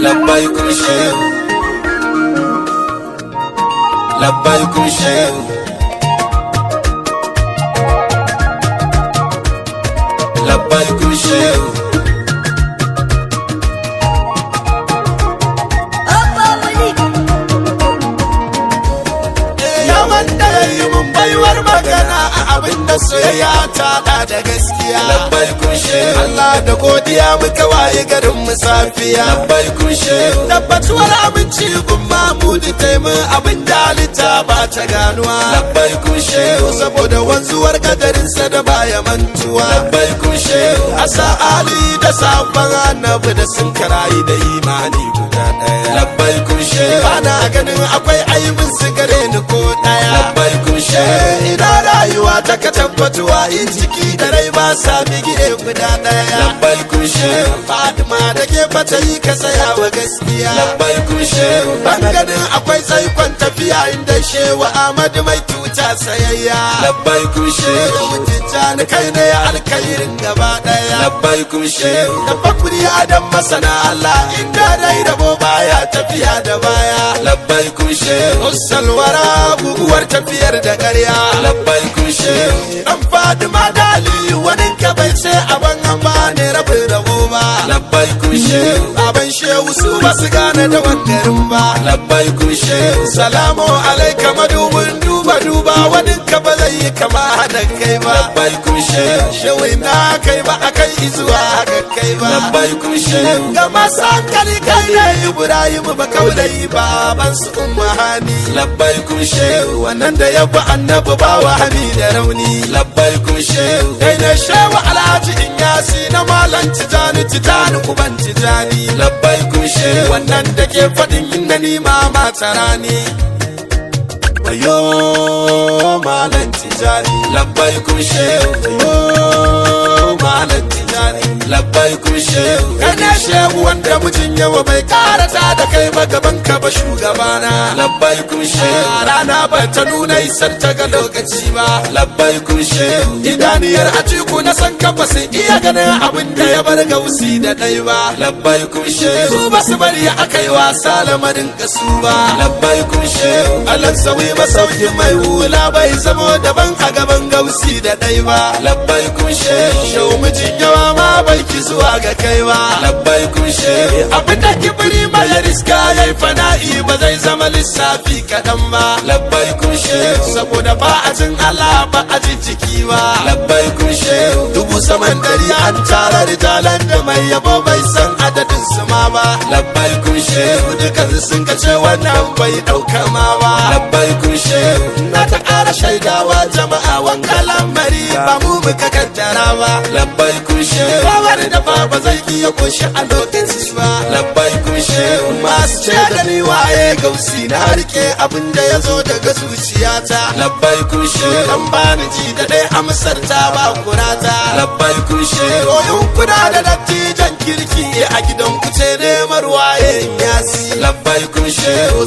Labbaikum shehu. Labbaikum shehu. Labbaikum shehu. Abba Wali. Ya wanda ya yi mun baiwar magana a abin da soyayya ta da da gaskiya. Labbaikum shehu. Allah da godiya muka waye garin mu safiya. Labbaikum shehu. Tabbatuwar abinci gun Mahmudu taimun abin da halitta ba ta ganuwa. Labbaikum shehu. Saboda wanzuwar kadarinsa da baya mantuwa. Labbaikum shehu. Asa Ali da sabon annabi da sun karayi da imani guda ɗaya. Labbaikum shehu. Bana ganin akwai aibin su gare ni ko ɗaya. Labbaikum shehu. Ina rayuwa ta ka tabbatuwa in ciki da rai ba sa bigire guda ɗaya. Labbaikum shehu. Fatima da ke fata yi ka saya wa gaskiya. Labbaikum shehu. Ban ganin akwai tsaikon tafiya inda shehu Ahmadu mai tuta sayayya. Labbaikum shehu. Tijjani kai ne alkhairin gaba ɗaya. Labbaikum shehu. Da fakuri adam masana Allah inda rai rabo baya tafiya da baya. Labbaikum shehu. Salwara guguwar tafiyar da ƙarya. Labbaikum shehu. Dan Fatima da Aliyu wani ka bai ce aban amma ne rabin rabo ba. Labbaikum shehu. Aban shehu su ba su gane da wangarin ba. Labbaikum shehu. Salamu alaika madubin duba duba wani ka ba zai yi kama da kai ba. Labbaikum shehu. Shehu na kai ba akai izuwa ga kai ba. Labbaikum shehu. Ga masu hankali kai ne Ibrahim ba kaulai ba ban su umma hani. Labbaikum shehu. Wannan da ya bi annabi ba wahami da rauni. Labbaikum shehu. Kai ne shehu Alhaji Inyasi na malam Tijani Tijani uban Tijani. Labbaikum shehu. Wannan da ke faɗin inda ni ma matarani. Wayo malam Tijani. Labbaikum shehu. Wayo malam Tijani. Labbaikum shehu. Kai ne shehu wanda mijin yawa bai karata da kai ba gaban ka ba shugabana. Labbaikum shehu. Rana ba ta nuna isar ta ga lokaci ba. Labbaikum shehu. Idaniyar Atiku na san ka ba su iya ganin abin da ya bar gausi da ɗai ba. Labbaikum shehu. Su ba su bari aka yi wasa lamarin kasu ba. Labbaikum shehu. Alansawi masauki mai hula bai zamo daban a gaban gausi da ɗai ba. Labbaikum shehu. Shehu mijin yawa ma bai ki zuwa ga kai ba. Labbaikum shehu. Abin da kibiri mai riska yayi fana'i ba zai zama lissafi kaɗan ba. Labbaikum shehu. Saboda ba a jin Allah ba a jin ciki ba. Labbaikum shehu. Dubu saman dari an tara rijalan da mai yabo bai san adadin su ma ba. Labbaikum shehu. Dukan sun kace wannan bai ɗauka ma ba. Labbaikum shehu. Na ta ƙara shaidawa jama'a wanka lamari ba mu muka kaddara ba. Labbaikum shehu. Bawar da ba zai iya koshi a lokaci ba. Labbaikum shehu. Masu ce da ni waye gausi na rike abin da ya zo daga zuciyata. Labbaikum shehu. Dan bani ji da dai amsar ta ba kurata. Labbaikum shehu. Koyon kuna da dattijan kirki a gidan ku ce neman waye yasi. Labbaikum shehu.